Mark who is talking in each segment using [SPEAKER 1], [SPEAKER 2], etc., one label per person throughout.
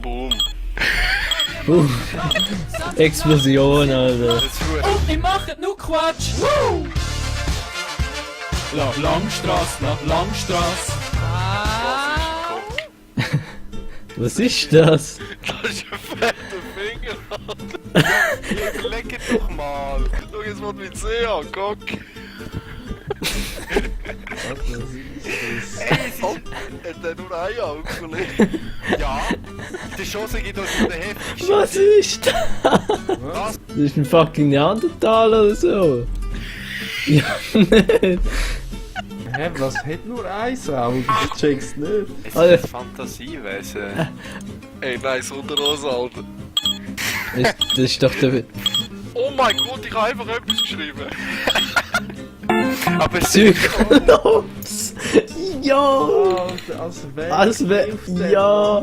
[SPEAKER 1] Boom.
[SPEAKER 2] Explosion, Alter.
[SPEAKER 1] Das ist gut.
[SPEAKER 3] Und die machen nur Quatsch! Woo! Langstrasse, Langstrasse.
[SPEAKER 2] Was ist das?
[SPEAKER 1] Das ist ein fetter Finger, Alter. Leck ihn doch mal. Schau jetzt mal mit See an, guck. Ey, es ist... Hat der nur ein Auge, Kollege? Ja. Die Chance geht uns in der heftigsten.
[SPEAKER 2] Was ist das?
[SPEAKER 1] Was?
[SPEAKER 2] Das ist ein fucking Neandertaler oder so. Ja, nicht.
[SPEAKER 4] Hä, was hat nur ein Auge? Ich check's nicht.
[SPEAKER 1] Es
[SPEAKER 2] Alter.
[SPEAKER 1] ist ein Fantasiewesen. Ey, nice Unterhose, Alter.
[SPEAKER 2] Das ist doch der...
[SPEAKER 1] Oh mein Gott, ich habe einfach etwas geschrieben. Aber es
[SPEAKER 2] Zyklops! Ja!
[SPEAKER 4] Alter, als wär
[SPEAKER 2] Ja.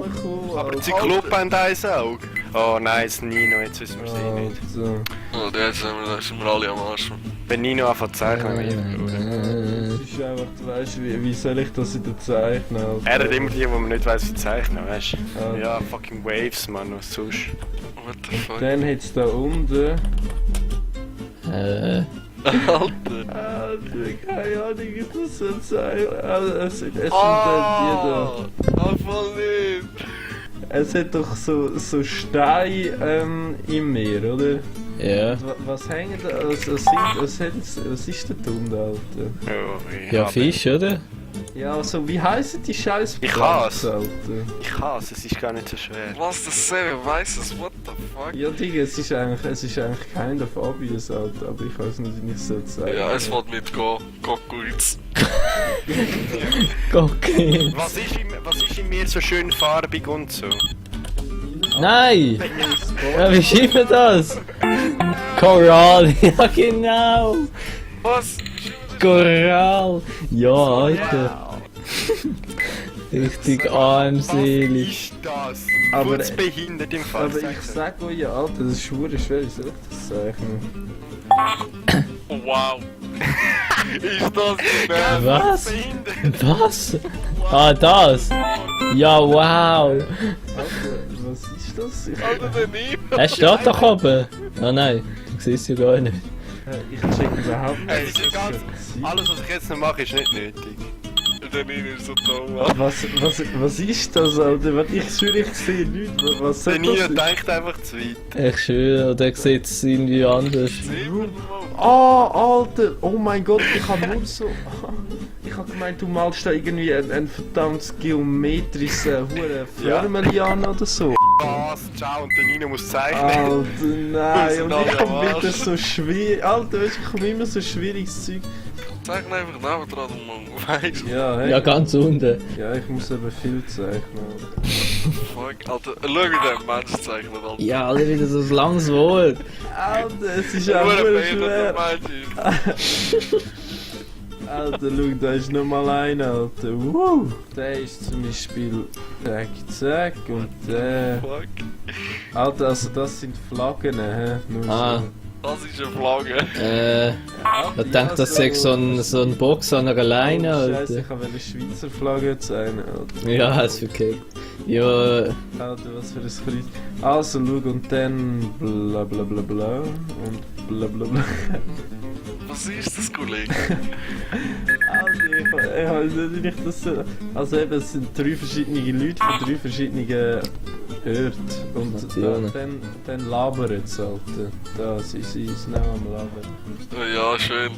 [SPEAKER 1] Aber die Zyklopen haben ein Auge. Oh nice, Nino, jetzt wissen wir es eh nicht.
[SPEAKER 4] Alter.
[SPEAKER 1] Oh, jetzt sind wir alle am Arsch. Wenn Nino anfängt zu zeichnen,
[SPEAKER 4] Es ist einfach, weißt du, wie soll ich das in der zeichnen? Alter?
[SPEAKER 1] er hat immer die, die man nicht weiss, wie zeichnen, weißt du?
[SPEAKER 4] Ja.
[SPEAKER 1] Ja, fucking Waves, man, was sonst? What the fuck?
[SPEAKER 4] Dann hat's da unten.
[SPEAKER 1] Alter!
[SPEAKER 4] Alter, keine Ahnung, wie das soll sein. Also, es sind dann
[SPEAKER 1] Ah, voll nicht!
[SPEAKER 4] Es hat doch so Steine im Meer, oder?
[SPEAKER 2] Ja.
[SPEAKER 4] Was hängt da? Was ist denn da unten, Alter?
[SPEAKER 1] Oh,
[SPEAKER 2] Ja, Fisch, oder?
[SPEAKER 4] Ja, also wie heissen die scheiß
[SPEAKER 1] Ich hasse.
[SPEAKER 4] Alter?
[SPEAKER 1] Ich hasse es, ist gar nicht so schwer.
[SPEAKER 5] Was das selber weiß es, what the fuck?
[SPEAKER 4] Ja, Digga, es ist eigentlich kind of obvious, Alter, aber ich weiß nicht, wie ich es so sagen.
[SPEAKER 5] Ja, es wird mit Kokuritz.
[SPEAKER 2] Okay.
[SPEAKER 1] Was ist in mir so schön farbig und so?
[SPEAKER 2] Nein! Ja, wie schreibt man das? Coral, ja genau!
[SPEAKER 5] Was?
[SPEAKER 2] Coral! Ja, Alter! Richtig armselig.
[SPEAKER 1] Was ist das?
[SPEAKER 4] Aber-
[SPEAKER 1] Kurz behindert im Fall.
[SPEAKER 4] Aber ich sag euch, Alter, das ist schwierig schwer, wie soll ich das zeichnen?
[SPEAKER 5] Oh, wow. Ist das schnell?
[SPEAKER 2] Was?
[SPEAKER 1] Behindert.
[SPEAKER 2] Was? Ah, das! Ja, wow!
[SPEAKER 4] Alter, was ist das?
[SPEAKER 5] Alter, daneben.
[SPEAKER 2] Er steht doch oben! Ah nein, du siehst ja gar nicht.
[SPEAKER 4] Ich check überhaupt nicht.
[SPEAKER 1] Es ist ganz, alles, was ich jetzt noch mache, ist nicht nötig.
[SPEAKER 5] Daneben ist so dumm.
[SPEAKER 4] Was ist das, Alter? Was ich schwöre, ich sehe nichts. Was
[SPEAKER 1] Der
[SPEAKER 4] soll
[SPEAKER 1] Nino
[SPEAKER 4] das?
[SPEAKER 1] denkt einfach zu weit.
[SPEAKER 2] Ich schwöre, der sieht es irgendwie anders.
[SPEAKER 4] Oh, Alter! Oh mein Gott, ich hab nur so... Ich hab gemeint, du malst da irgendwie ein verdammtes geometrisches hure Förmeli an oder so.
[SPEAKER 1] Was? Ciao, und der Nino muss zeichnen.
[SPEAKER 4] Alter, nein,
[SPEAKER 5] sind
[SPEAKER 4] und
[SPEAKER 5] alle
[SPEAKER 4] ich
[SPEAKER 5] am
[SPEAKER 4] komm wieder
[SPEAKER 5] Arsch.
[SPEAKER 4] so schwierig... Alter, weißt du, ich komm immer so schwieriges Zeug...
[SPEAKER 5] Zeig mir einfach neben dran und man weiss.
[SPEAKER 4] Ja, hey.
[SPEAKER 2] Ja, ganz unten.
[SPEAKER 4] Ja, ich muss eben viel zeichnen.
[SPEAKER 5] Fuck, Alter. Schau, wie der Mensch zeichnet, Alter.
[SPEAKER 2] Ja, alle wieder so ein langes Wort.
[SPEAKER 4] Alter, es ist auch
[SPEAKER 5] Nur ein
[SPEAKER 4] hure
[SPEAKER 5] behinderter
[SPEAKER 4] schwer.
[SPEAKER 5] Mensch ist.
[SPEAKER 4] Alter, schau, da ist noch mal einer, Alter. Der ist zum Beispiel zack, zack und der...
[SPEAKER 5] Fuck.
[SPEAKER 4] Alter, also das sind Flaggen, hä? Nur
[SPEAKER 2] Ah.
[SPEAKER 4] so.
[SPEAKER 5] Das ist eine Flagge.
[SPEAKER 2] Ich denke, das sei so ein Box an einer Leine,
[SPEAKER 4] Scheiße,
[SPEAKER 2] Alter.
[SPEAKER 4] ich habe eine Schweizer Flagge zeigen, Alter.
[SPEAKER 2] Ja, ist okay. Ja,
[SPEAKER 4] Alter, was für ein Kreuz. Also, schau, und dann bla bla bla bla und bla bla bla.
[SPEAKER 5] Was ist das, Kollege?
[SPEAKER 4] Also, ich weiß nicht, wie ich das so... Also eben, es sind 3 verschiedene Leute von 3 verschiedenen Orten. Und
[SPEAKER 2] Nationen.
[SPEAKER 4] dann labern sie, Alter. Da, sie sind auch am labern.
[SPEAKER 5] Ja, schön.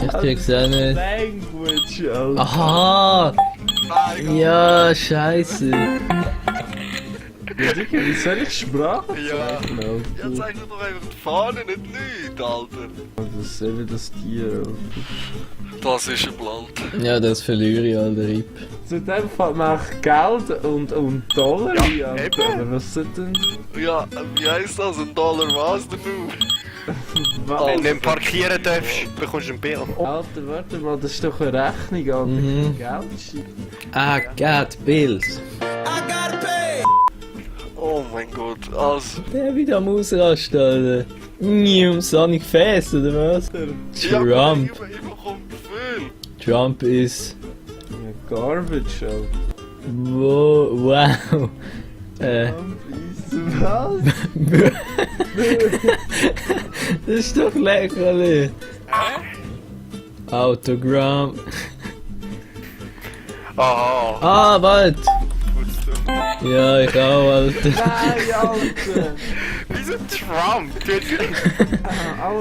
[SPEAKER 2] ich krieg's auch nicht.
[SPEAKER 4] Language, Alter.
[SPEAKER 2] Aha!
[SPEAKER 5] Nein,
[SPEAKER 2] Ja, scheiße.
[SPEAKER 4] Ja, Digga, wie soll ich Sprache
[SPEAKER 1] Ja.
[SPEAKER 4] zeichnen,
[SPEAKER 5] ja,
[SPEAKER 4] Alter?
[SPEAKER 5] zeig mir doch einfach die Fahne, nicht Leute, Alter.
[SPEAKER 4] Das ist eben das Tier, Alter.
[SPEAKER 5] Das ist ein Blatt.
[SPEAKER 2] Ja, das verliere ich, Alter, RIP.
[SPEAKER 4] Zu dem Fall mach Geld und Dollar,
[SPEAKER 1] Ja,
[SPEAKER 4] Alter.
[SPEAKER 1] eben.
[SPEAKER 4] Aber was soll denn...
[SPEAKER 5] Ja, wie heisst das? $1 was denn nun?
[SPEAKER 4] Was?
[SPEAKER 1] Wenn du nicht parkieren darfst, bekommst du ein Bild.
[SPEAKER 4] Alter, warte mal, das ist doch eine Rechnung, Alter.
[SPEAKER 2] Mhm.
[SPEAKER 4] Geld
[SPEAKER 2] I got bills.
[SPEAKER 5] Oh mein Gott, also.
[SPEAKER 2] Der wieder am Ausrasten, Alter. Sonic Fest, oder was?
[SPEAKER 5] Ich
[SPEAKER 2] Trump.
[SPEAKER 5] bekomme Gefühl.
[SPEAKER 2] Trump ist...
[SPEAKER 4] Garbage, Alter.
[SPEAKER 2] Wow.
[SPEAKER 4] Was?
[SPEAKER 2] Das ist doch lächerlich. Autogramm.
[SPEAKER 1] Aha.
[SPEAKER 2] Ah, warte. Ja, ich auch, Alter.
[SPEAKER 4] Nein, Alter!
[SPEAKER 1] Wieso Trump?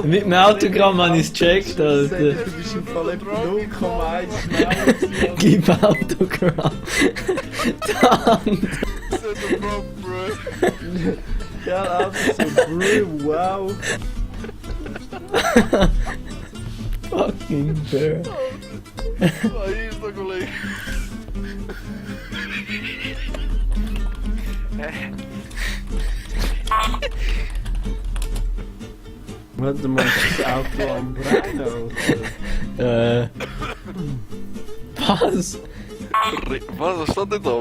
[SPEAKER 2] Mit dem Autogramm habe ich es gecheckt, Alter.
[SPEAKER 4] Du bist im Fall etwa 0,1 schneller.
[SPEAKER 2] Gib Autogramm. Danke.
[SPEAKER 4] Ja, Alter, so Bro, wow.
[SPEAKER 2] Fucking Bear.
[SPEAKER 1] Hier ist der Kollege.
[SPEAKER 4] Warte mal, das Auto am Brennen, Alter.
[SPEAKER 2] Was?
[SPEAKER 1] Was steht denn da?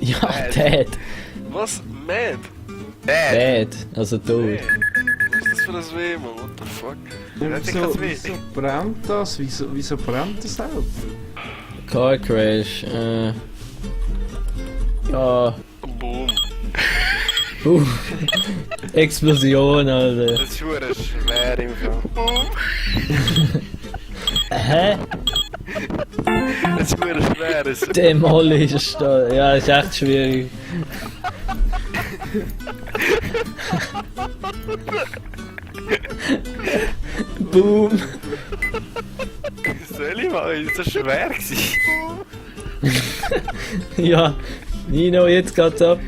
[SPEAKER 2] Ja, Dad.
[SPEAKER 1] Was? Mad?
[SPEAKER 2] Dad, also tot.
[SPEAKER 1] Was ist das für ein Weh, Mann? What the fuck?
[SPEAKER 4] Wieso brennt das? Wieso brennt das Auto?
[SPEAKER 2] Car Crash, ja.
[SPEAKER 1] Boom.
[SPEAKER 2] Explosion, Alter.
[SPEAKER 1] Das ist schwer schwer im Fall. Boom.
[SPEAKER 2] Hä?
[SPEAKER 1] Das ist schwer schwer.
[SPEAKER 2] Demolished, Alter. Ja, ist echt schwierig. Boom.
[SPEAKER 1] Soll ich mal? Ist das schwer gewesen?
[SPEAKER 2] Ja, Nino, jetzt geht's ab.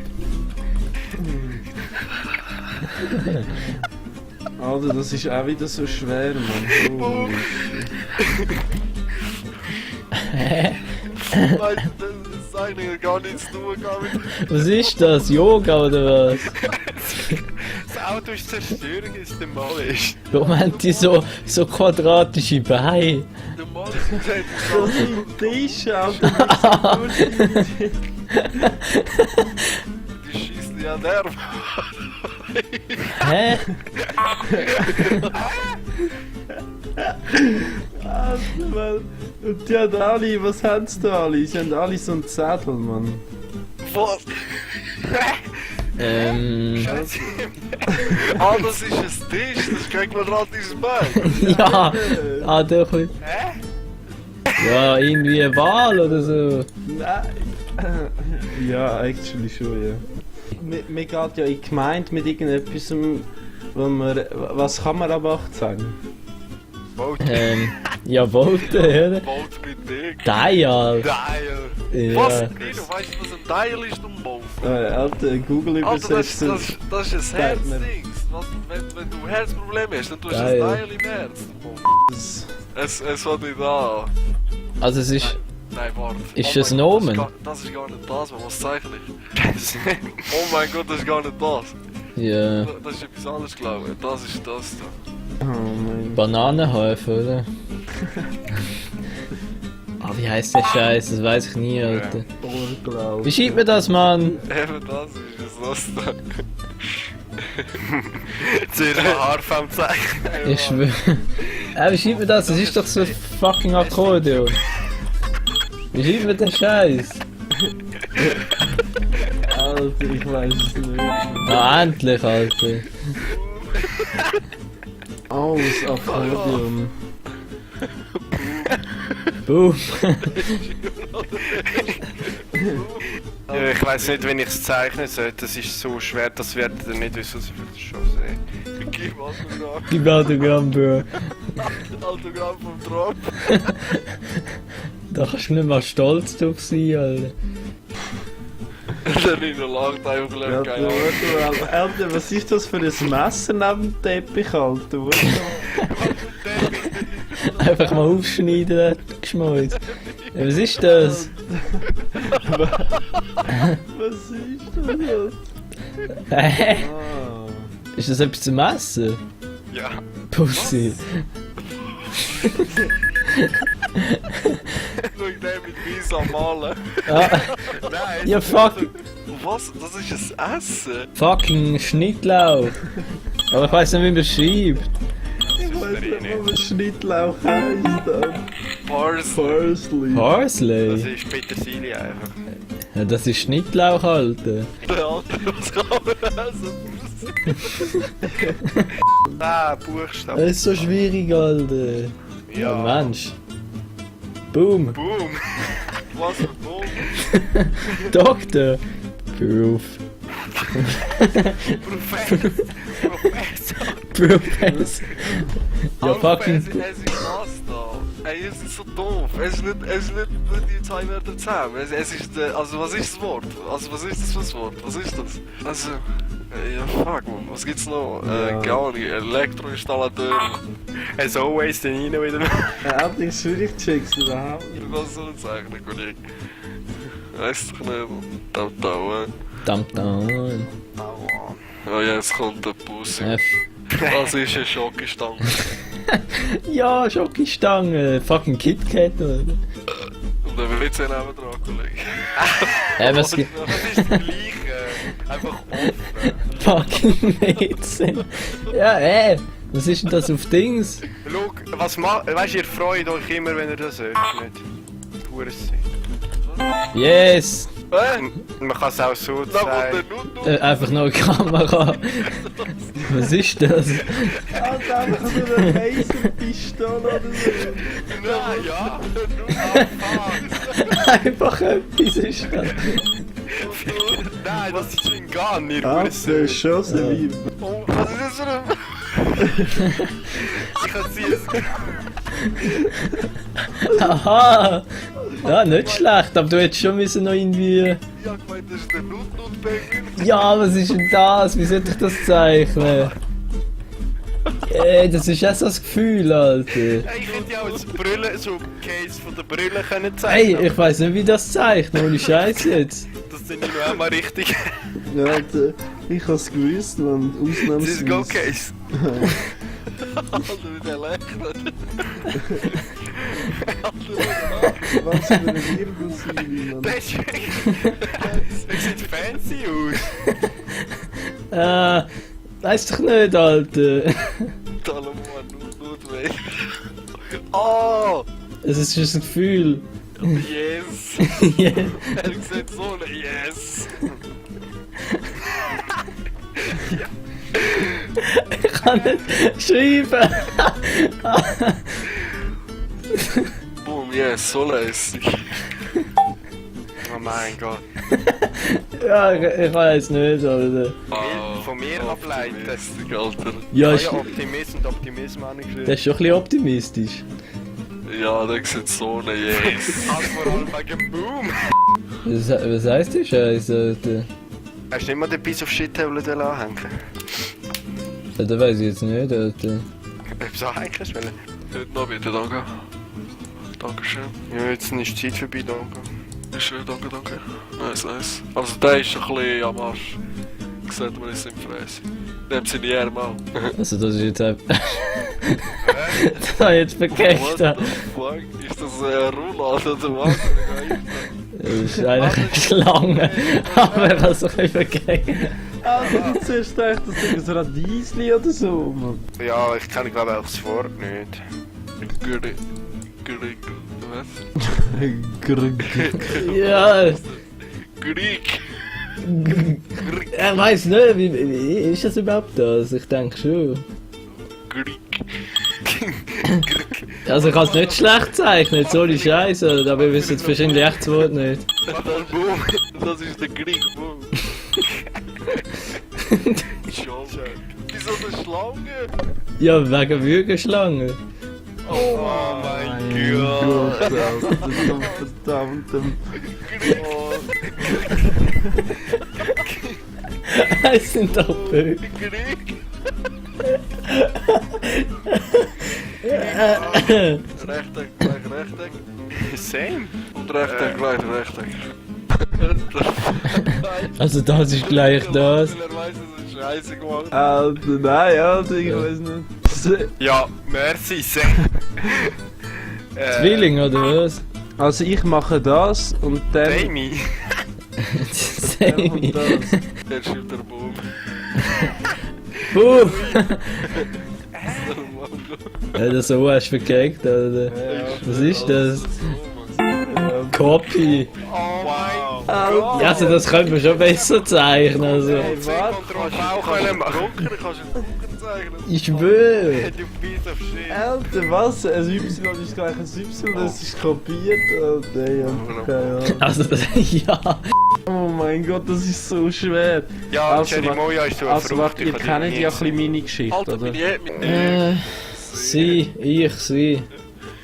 [SPEAKER 4] Alter, das ist auch wieder so schwer, Mann. Oh,
[SPEAKER 2] Hä?
[SPEAKER 1] Nein, das ist eigentlich gar nichts zu tun mit.
[SPEAKER 2] Was ist das? Yoga oder was?
[SPEAKER 1] Das Auto ist Zerstörung, ist demolisch.
[SPEAKER 2] Warum haben die so quadratische Beine?
[SPEAKER 1] Demolisch
[SPEAKER 4] das sind Tische, Alter.
[SPEAKER 1] Die schießen ja Nerven.
[SPEAKER 2] Hä?
[SPEAKER 4] Alter, Mann. Und die haben alle, was haben sie da alle? Sie haben alle so einen Zettel, Mann.
[SPEAKER 1] Was? Ah, das ist ein Tisch, das ist kein quadratisches Bein.
[SPEAKER 2] Ja, ah, doch.
[SPEAKER 1] Hä?
[SPEAKER 2] Ja, irgendwie eine Wahl oder so.
[SPEAKER 4] Nein. Ja, actually schon, ja. Man geht ja in die Gemeinde mit irgendetwas, wo man... Was kann man ab 18?
[SPEAKER 1] Vote.
[SPEAKER 2] Ja, voten, oder?
[SPEAKER 1] Vote mit Dick.
[SPEAKER 2] Dial.
[SPEAKER 1] Dial.
[SPEAKER 2] Ja.
[SPEAKER 1] Was? Nino, weißt du, was ein Dial ist und Vote?
[SPEAKER 4] Alter, Google
[SPEAKER 1] Alter,
[SPEAKER 4] übersetzt
[SPEAKER 1] das ist ein Herzding. Wenn du Herzprobleme hast, dann tust du ein
[SPEAKER 2] Geil.
[SPEAKER 1] Dial im Herz.
[SPEAKER 4] das.
[SPEAKER 1] Es hat nicht da.
[SPEAKER 2] Also es ist...
[SPEAKER 1] Nein, warte.
[SPEAKER 2] Ist
[SPEAKER 1] Oh
[SPEAKER 2] es
[SPEAKER 1] mein
[SPEAKER 2] ein
[SPEAKER 1] Gott,
[SPEAKER 2] Omen?
[SPEAKER 1] Das ist gar nicht das, was zeichnet ist. Oh mein Gott, das ist gar nicht das.
[SPEAKER 2] Ja...
[SPEAKER 1] Das ist etwas anderes, glaube ich. Das ist das da.
[SPEAKER 4] Oh mein
[SPEAKER 2] Bananenhäufe, oder? Ah, wie heißt der Scheiß? Das weiß ich nie, Alter.
[SPEAKER 4] Gott,
[SPEAKER 2] Wie schreibt man das, Mann?
[SPEAKER 1] Eben das ist es, das da. Zuerst mal Haarfarben zeichnen.
[SPEAKER 2] Ich schwöre. Wie schreibt man das? Das ist doch so ein fucking Akkordeon. Wie schreibt man den Scheiß?
[SPEAKER 4] Alter, ich weiß es nicht.
[SPEAKER 2] Ah, endlich, Alter.
[SPEAKER 4] Oh, das Akkordeon.
[SPEAKER 2] Boom.
[SPEAKER 5] Ja, ich weiß nicht, wenn ich es zeichnen soll. Das ist so schwer, das werdet ihr nicht wissen, was ich will das schon sehen.
[SPEAKER 1] Gib Autogramm.
[SPEAKER 2] Gib Autogramm, Bro.
[SPEAKER 1] Autogramm vom Trump.
[SPEAKER 2] Da kannst du nicht mal stolz drauf sein, Alter.
[SPEAKER 1] Der Nino lacht einfach
[SPEAKER 4] Alter,
[SPEAKER 1] keine Ahnung.
[SPEAKER 4] warte, Alter, was ist das für ein Messer neben dem Teppich, Alter?
[SPEAKER 2] Einfach mal aufschneiden, geschmolzen. Ja, was ist das?
[SPEAKER 4] Was ist das?
[SPEAKER 2] Hä?
[SPEAKER 4] Ah.
[SPEAKER 2] Ist das etwas zum Essen?
[SPEAKER 1] Ja.
[SPEAKER 2] Pussy.
[SPEAKER 1] Schau den mit Weiß am Malen.
[SPEAKER 2] Ah,
[SPEAKER 1] Nein.
[SPEAKER 2] ja, fuck.
[SPEAKER 1] Was? Das ist ein Essen?
[SPEAKER 2] Fucking Schnittlauch. Aber ich weiss nicht, wie man schreibt.
[SPEAKER 4] Ich weiß Aber Schnittlauch heisst dann.
[SPEAKER 1] Parsley.
[SPEAKER 4] Parsley.
[SPEAKER 5] Das
[SPEAKER 2] Parsley?
[SPEAKER 5] ist Petersilie einfach.
[SPEAKER 2] Ja, das ist Schnittlauch, Alter.
[SPEAKER 1] Was kann man essen?
[SPEAKER 5] Ah, Buchstaben.
[SPEAKER 2] Das ist so schwierig, Alter. Ja, Mensch. Boom.
[SPEAKER 5] Boom.
[SPEAKER 1] Was für Boom?
[SPEAKER 2] Doktor. Beruf.
[SPEAKER 5] Professor.
[SPEAKER 2] Professor. Ja, fucking.
[SPEAKER 1] Es ist was da? Ey, es ist so doof. Es ist nicht die zwei Wörter zusammen. Es ist also was ist das Wort? Also was ist das für ein Wort? Was ist das? Also, ja fuck man, was gibt's noch? Gar nicht. Elektroinstallateur.
[SPEAKER 5] As always, den Nino wieder.
[SPEAKER 4] Endlich schwierig checkst du überhaupt nicht.
[SPEAKER 1] Was soll ich sagen, Kollege? Weißt du nicht. Tau.
[SPEAKER 2] Dam.
[SPEAKER 1] Ja, jetzt kommt der Pussy.
[SPEAKER 2] F.
[SPEAKER 1] Das ist eine Schokostange.
[SPEAKER 2] Ja, Schokistange. Fucking KitKat, oder?
[SPEAKER 1] Und dann will ich neben dran, Kollege.
[SPEAKER 2] Was
[SPEAKER 1] Das ist das Gleiche. Einfach offen.
[SPEAKER 2] fucking Mädchen. Ja, was ist denn das auf Dings?
[SPEAKER 5] Schau, was macht. Weißt du, ihr freut euch immer, wenn ihr das hört, nicht? Pures
[SPEAKER 2] Yes!
[SPEAKER 5] Man kann es auch so
[SPEAKER 1] Da kommt der
[SPEAKER 5] sagen.
[SPEAKER 1] Nuno.
[SPEAKER 2] Einfach noch eine Kamera. Was ist das?
[SPEAKER 4] Also einfach so eine Laserpistole oder so.
[SPEAKER 1] Nein, ja. Der Nuno.
[SPEAKER 2] Einfach etwas ist das.
[SPEAKER 5] Nein, das ist ein Gun, ihr
[SPEAKER 4] Ah,
[SPEAKER 5] Pures.
[SPEAKER 4] der Schosse wie.
[SPEAKER 1] Oh, was ist das für ein...
[SPEAKER 5] Ich kann sie
[SPEAKER 2] Aha! Ja, nicht schlecht, aber du hättest schon müssen noch irgendwie.
[SPEAKER 1] Ja, ich meine, das ist der Nut-Nut-Penguin.
[SPEAKER 2] Ja, was ist denn das? Wie sollte ich das zeichnen? Das ist auch so das Gefühl, Alter.
[SPEAKER 5] Ich hätte ja auch das Brille, so Case von der Brille können
[SPEAKER 2] Hey,
[SPEAKER 5] zeichnen.
[SPEAKER 2] ich weiß nicht, wie das zeichnet, ohne Scheiß jetzt.
[SPEAKER 5] Das sind die nur einmal richtig.
[SPEAKER 4] Ja, Alter, ich hab's gewusst, man.
[SPEAKER 5] Das ist Go
[SPEAKER 4] Ausnahmsweise.
[SPEAKER 5] Case.
[SPEAKER 1] Alter, wie der lächelt.
[SPEAKER 4] Was für eine Wirbelsäule, man.
[SPEAKER 5] Deswegen. Das sieht fancy aus.
[SPEAKER 2] Weiß doch nicht, Alter.
[SPEAKER 1] Talamo, Nut-Nut-Penguin. Oh!
[SPEAKER 2] Es ist just ein Gefühl.
[SPEAKER 1] Yes!
[SPEAKER 2] Ja.
[SPEAKER 1] Er sieht so ein Yes!
[SPEAKER 2] Ich kann nicht schreiben.
[SPEAKER 1] Boom, yes, so lässig.
[SPEAKER 5] Oh mein Gott.
[SPEAKER 2] Ja, ich weiß nicht, Alter.
[SPEAKER 5] Von mir ableiten.
[SPEAKER 1] Lässig, Alter.
[SPEAKER 2] Ja,
[SPEAKER 5] Ich habe ja Optimismus und Optimismus
[SPEAKER 2] das
[SPEAKER 5] angeschrieben.
[SPEAKER 2] ist schon ein bisschen optimistisch.
[SPEAKER 1] Ja, der sieht so ein Yes.
[SPEAKER 5] Also vor allem wegen Boom.
[SPEAKER 2] Was heisst die Scheiße, Alter?
[SPEAKER 5] Hast du nicht mal den Piece of Shit anhängen?
[SPEAKER 2] Ja, das weiß ich jetzt nicht, Alter.
[SPEAKER 5] Etwas anhängen wollen?
[SPEAKER 1] Heute noch bitte, danke. Dankeschön.
[SPEAKER 5] Ja, jetzt ist die Zeit vorbei, danke.
[SPEAKER 1] Ist schön, danke, danke. Nice, nice. Also der ist ein bisschen am Arsch. Sieht man es im Fräse. Nehmt seine Arme an.
[SPEAKER 2] Also das ist jetzt einfach... das habe ich jetzt vergessen.
[SPEAKER 1] What the fuck? Ist das ein Roulade oder was?
[SPEAKER 2] Das ist eigentlich eine Schlange. Aber ich habe es ein bisschen vergessen.
[SPEAKER 4] Alter, du zuerst gedacht, das ist ein Radiesli oder so, man.
[SPEAKER 5] Ja, ich kenne glaube ich auch das Wort nicht.
[SPEAKER 1] Was?
[SPEAKER 2] Ja,
[SPEAKER 1] Greek.
[SPEAKER 2] ich weiß nicht, wie ist das überhaupt das? Ich denke schon.
[SPEAKER 1] Greek.
[SPEAKER 2] Also ich kann es nicht schlecht zeichnen, sorry Scheiße, aber wir wissen jetzt wahrscheinlich echt das Wort nicht.
[SPEAKER 1] Boom. Das ist der Greek. Boom. Schade. Wieso eine Schlange?
[SPEAKER 2] Ja, wegen Würgeschlange.
[SPEAKER 1] Oh mein Gott.
[SPEAKER 4] Alter, du verdammter.
[SPEAKER 2] Es sind doch Vögel.
[SPEAKER 1] Greek. Rechteck, gleich Rechteck.
[SPEAKER 5] Same.
[SPEAKER 1] Und Rechteck, gleich Rechteck.
[SPEAKER 2] Also das ist gleich das.
[SPEAKER 1] Er weiß, dass er Scheiße gemacht hat.
[SPEAKER 4] Alter, nein, Alter, ich weiß nicht.
[SPEAKER 5] Ja, merci, same.
[SPEAKER 2] Zwilling oder was?
[SPEAKER 4] Also ich mache das und dann...
[SPEAKER 5] Jamie.
[SPEAKER 4] dann kommt das.
[SPEAKER 1] Er schiebt der Boom.
[SPEAKER 2] Boom! Das so hast du verkriegt, Alter. Was ist das? Copy.
[SPEAKER 5] Oh mein
[SPEAKER 4] Alter.
[SPEAKER 2] Ja, also das könnte man schon besser zeichnen. Also.
[SPEAKER 4] Hey, warte.
[SPEAKER 5] Gott, auch können machen.
[SPEAKER 1] Drucker, kannst du Drucker zeichnen.
[SPEAKER 2] Ich schwöre.
[SPEAKER 5] Du piece of shit.
[SPEAKER 4] Alter, was? Ein Y ist gleich ein Y, das ist kopiert. Alter, ja, keine Ahnung.
[SPEAKER 2] Also, ja.
[SPEAKER 4] Oh mein Gott, das ist so schwer.
[SPEAKER 5] Ja,
[SPEAKER 4] Also,
[SPEAKER 5] Cherimoya ist so
[SPEAKER 4] Also,
[SPEAKER 5] Frucht,
[SPEAKER 4] warte, ihr
[SPEAKER 5] ich
[SPEAKER 4] kennt
[SPEAKER 5] kann
[SPEAKER 4] ja
[SPEAKER 5] die
[SPEAKER 4] ein
[SPEAKER 5] nie
[SPEAKER 4] bisschen meine Geschichte,
[SPEAKER 1] Alter,
[SPEAKER 4] oder?
[SPEAKER 2] Sie.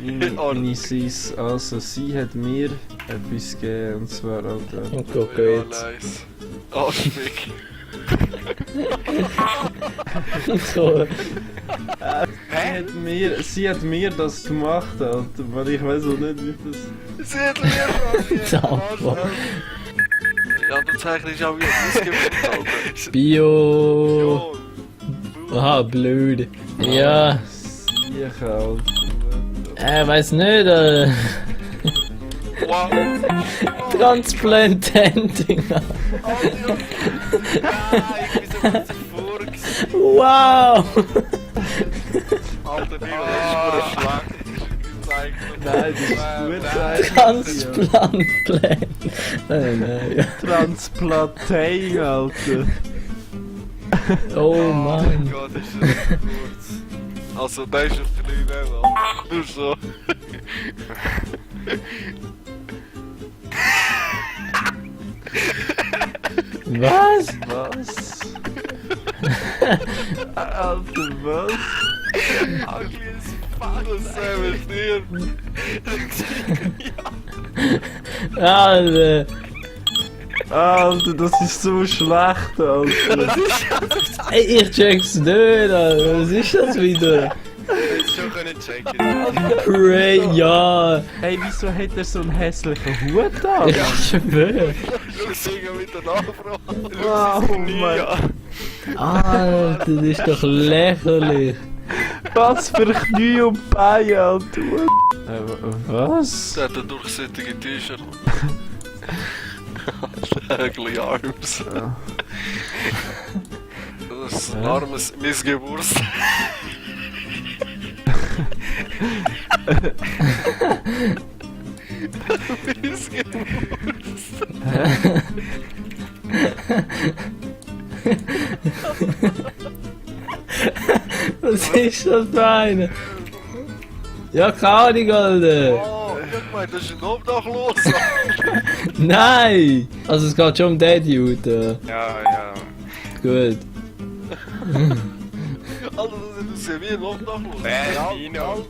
[SPEAKER 4] Meine Sis, also sie hat mir etwas gegeben, und zwar, Alter.
[SPEAKER 2] Und guck
[SPEAKER 1] Ja,
[SPEAKER 2] jetzt.
[SPEAKER 1] nice. Oh, Schmick.
[SPEAKER 2] So.
[SPEAKER 4] Sie hat mir das gemacht, Alter, weil ich weiß auch nicht, wie das...
[SPEAKER 1] Sie hat mir
[SPEAKER 2] Dampfer.
[SPEAKER 1] Ja, du zeichnest auch wieder ausgewählt, Alter.
[SPEAKER 2] Bio. Aha, blöd. Ja,
[SPEAKER 4] Sicher, Alter.
[SPEAKER 2] weiß nicht,
[SPEAKER 1] Wow.
[SPEAKER 2] Transplanting.
[SPEAKER 5] Nein, ich bin so kurz davor gewesen.
[SPEAKER 2] Wow.
[SPEAKER 1] Alter, Nilo, das ist schlecht. Gezeichnet.
[SPEAKER 4] Nein, das ist gut.
[SPEAKER 2] Transplant. Nein.
[SPEAKER 4] Transplanting, Alter.
[SPEAKER 2] Oh
[SPEAKER 5] Oh
[SPEAKER 2] Mann.
[SPEAKER 5] Gott, ist das kurz.
[SPEAKER 1] Also, das ist auf der Linie, Alter. Nur so.
[SPEAKER 2] Was?
[SPEAKER 4] Was? Alter, was?
[SPEAKER 5] Ugly as fuck.
[SPEAKER 1] Das
[SPEAKER 2] Alter.
[SPEAKER 4] Alter, das ist so schlecht, Alter.
[SPEAKER 2] Ey, ich check's nicht, Alter. Was ist das wieder?
[SPEAKER 5] Jetzt schon können checken.
[SPEAKER 2] Pray, ja.
[SPEAKER 4] Hey, wieso hat er so einen hässlichen Hut an?
[SPEAKER 2] Ich schwöre.
[SPEAKER 1] Schau mit der Nachfrage.
[SPEAKER 4] Oh mein
[SPEAKER 2] Alter, das ist doch lächerlich.
[SPEAKER 4] Was für Knie und Beine, Alter. Was?
[SPEAKER 1] Der hat ein durchsichtige T-Shirt. Ugly Arms.
[SPEAKER 4] Ja.
[SPEAKER 1] Das ist ein armes Missgeburt. Missgeburt.
[SPEAKER 2] Was ist das für eine? Ja, keine Ahnung, Alter.
[SPEAKER 1] Oh, ich meine, das ist ein Obdachlos.
[SPEAKER 2] Nein! Also es geht schon um den Dude.
[SPEAKER 5] Ja, ja.
[SPEAKER 2] Gut.
[SPEAKER 1] Alter, das ist ja wie ein Obdachlos.
[SPEAKER 5] Nino.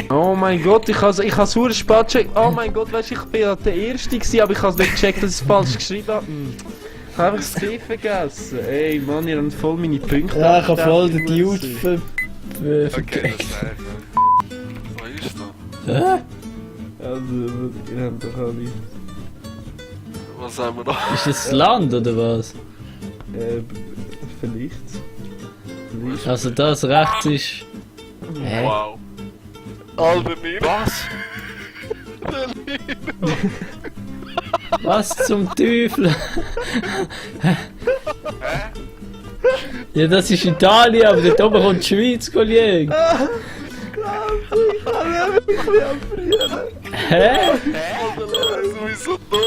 [SPEAKER 4] Oh mein Gott, ich has hure spät gecheckt. Oh mein Gott, weißt du, ich bin ja der Erste gewesen, aber ich has nicht gecheckt, dass ich es falsch geschrieben habe. Ich habe einfach das C vergessen. Ey Mann, ihr habt voll meine Punkte.
[SPEAKER 2] Ja, ich habe voll den
[SPEAKER 4] abgestellt.
[SPEAKER 2] Dude
[SPEAKER 5] Okay,
[SPEAKER 2] verkriegt.
[SPEAKER 5] das ist einfach.
[SPEAKER 1] Was ist das?
[SPEAKER 2] Hä?
[SPEAKER 4] Also, ihr habt doch alle...
[SPEAKER 1] Was haben wir da?
[SPEAKER 2] Ist das das Land oder was?
[SPEAKER 4] Vielleicht.
[SPEAKER 2] Also das rechts ist... Hä?
[SPEAKER 1] Wow. Alter Nino.
[SPEAKER 5] Was?
[SPEAKER 2] Was zum Teufel? Ja, das ist Italien, aber dort oben kommt die Schweiz, Kollege. Hä?
[SPEAKER 1] Alter, sowieso da.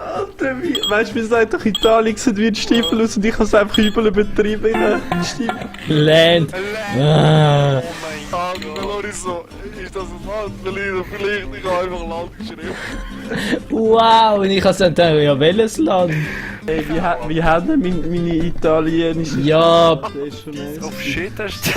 [SPEAKER 4] Alter, weißt du, wir sind doch Italien gewesen, wie ein Stiefel aus und ich habe es einfach übel übertrieben in einen Stiefel.
[SPEAKER 2] Land. Ah.
[SPEAKER 5] Oh mein
[SPEAKER 1] Alter, Loriso, ist das ein Land? Vielleicht, ich habe einfach Land geschrieben.
[SPEAKER 2] Wow, und ich habe gedacht, ja, welches Land?
[SPEAKER 4] Ey, wie hat denn meine italienische...
[SPEAKER 2] Ja,
[SPEAKER 4] Das ist schon
[SPEAKER 5] Gott. Oh
[SPEAKER 4] nice.
[SPEAKER 5] shit, hast du